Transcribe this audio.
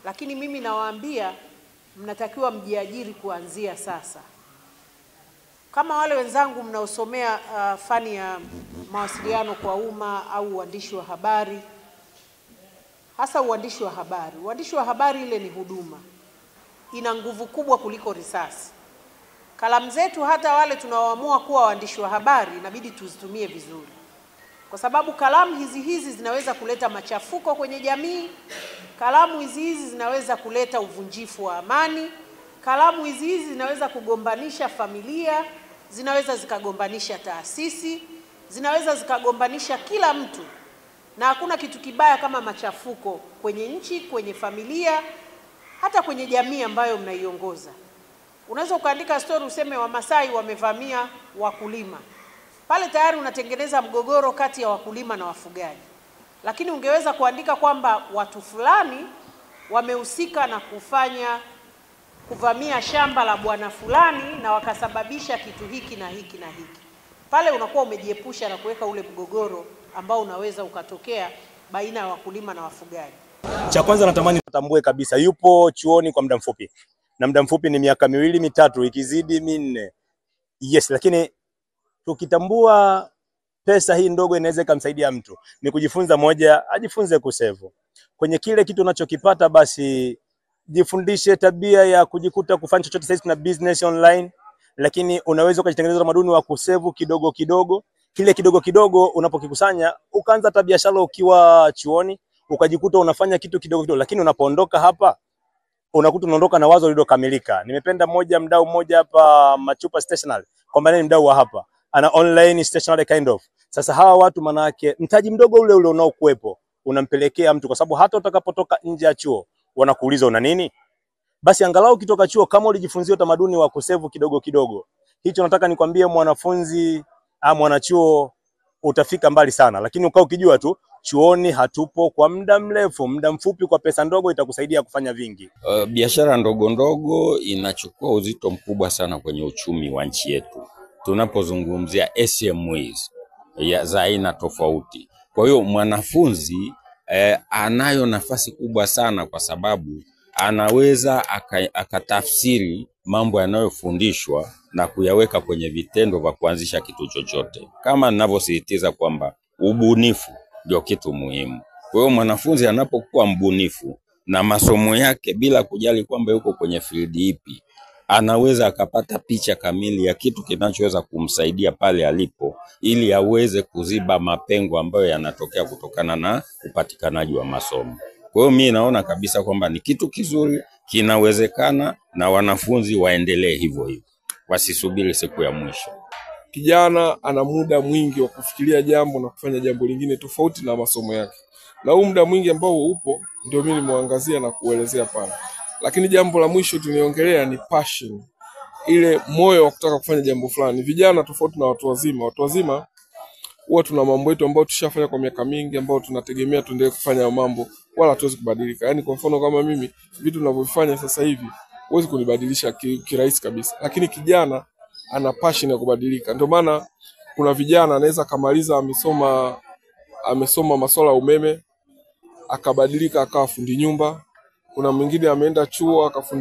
Lakini mimi nawaambia mnatakiwa mjiajiri kuanzia sasa. Kama wale wenzangu mnaosomea fani ya mawasiliano kwa umma au uandishi wa habari, hasa uandishi wa habari. Uandishi wa habari ile ni huduma, ina nguvu kubwa kuliko risasi. Kalamu zetu hata wale tunaoamua kuwa waandishi wa habari inabidi tuzitumie vizuri, kwa sababu kalamu hizi zinaweza kuleta machafuko kwenye jamii, kalamu hizi zinaweza kuleta uvunjifu wa amani, kalamu hizi zinaweza kugombanisha familia, zinaweza zikagombanisha taasisi, zinaweza zikagombanisha kila mtu. Na hakuna kitu kibaya kama machafuko kwenye nchi, kwenye familia, hata kwenye jamii ambayo mnaiongoza. Unaweza ukaandika story useme Wamasai wamevamia wakulima. Pale tayari unatengeneza mgogoro kati ya wakulima na wafugaji. Lakini ungeweza kuandika kwamba watu fulani wamehusika na kuvamia shamba la bwana fulani na wakasababisha kitu hiki na hiki na hiki. Pale unakuwa umejiepusha na kuweka ule mgogoro ambao unaweza ukatokea baina ya wakulima na wafugaji. Cha kwanza natamani tutambue kabisa yupo chuoni kwa muda mfupi. Na muda mfupi ni miaka 2 3, ikizidi 4. Yes, lakini tukitambua pesa hii ndogo inaweza ikamsaidia mtu. Ni kujifunza moja, ajifunze kusevu. Kwenye kile kitu unachokipata basi jifundishe tabia ya kujikuta kufanya chochote. Sasa tuna business online, lakini unaweza ukajitengeneza utamaduni wa kusevu kidogo kidogo. Kile kidogo kidogo unapokikusanya ukaanza hata biashara ukiwa chuoni, ukajikuta unafanya kitu kidogo kidogo, lakini unapoondoka hapa unakuta unaondoka na wazo lililokamilika. Nimependa mmoja mdau mmoja hapa Machupa Stationery, kwamba ni mdau wa hapa, ana online stationery kind of. Sasa hawa watu manake mtaji mdogo ule ule unaokuepo unampelekea mtu, kwa sababu hata utakapotoka nje ya chuo wanakuuliza una nini? Basi angalau ukitoka chuo kama ulijifunzia utamaduni wa kusevu kidogo kidogo. Hicho nataka nikwambie mwanafunzi au mwanachuo, utafika mbali sana. Lakini ukao ukijua tu chuoni hatupo kwa muda mrefu, muda mfupi kwa pesa ndogo itakusaidia kufanya vingi. Biashara ndogo ndogo inachukua uzito mkubwa sana kwenye uchumi wa nchi yetu. Tunapozungumzia SMEs za aina tofauti. Kwa hiyo mwanafunzi anayo nafasi kubwa sana, kwa sababu anaweza akatafsiri mambo yanayofundishwa na kuyaweka kwenye vitendo vya kuanzisha kitu chochote. Kama ninavyosisitiza kwamba ubunifu ndio kitu muhimu. Kwa hiyo mwanafunzi anapokuwa mbunifu na masomo yake, bila kujali kwamba yuko kwenye field ipi, anaweza akapata picha kamili ya kitu kinachoweza kumsaidia pale alipo, ili aweze kuziba mapengo ambayo yanatokea kutokana na upatikanaji wa masomo. Kwa hiyo mimi naona kabisa kwamba ni kitu kizuri, kinawezekana, na wanafunzi waendelee hivyo hivyo, wasisubiri siku ya mwisho. Kijana ana muda mwingi wa kufikiria jambo na kufanya jambo lingine tofauti na masomo yake. Na huu muda mwingi ambao upo ndio mimi nimeangazia na kuelezea pale. Lakini jambo la mwisho tuliongelea ni passion, ile moyo wa kutaka kufanya jambo fulani. Vijana tofauti na watu wazima. Watu wazima huwa tuna mambo yetu ambayo tushafanya kwa miaka mingi, ambayo tunategemea tuendelee kufanya mambo, wala hatuwezi kubadilika. Yaani kwa mfano kama mimi, vitu ninavyofanya sasa hivi huwezi kunibadilisha kirahisi kabisa. Lakini kijana ana passion ya kubadilika. Ndio maana kuna vijana anaweza kamaliza amesoma masuala ya umeme, akabadilika akawa fundi nyumba. Kuna mwingine ameenda chuo akafundisha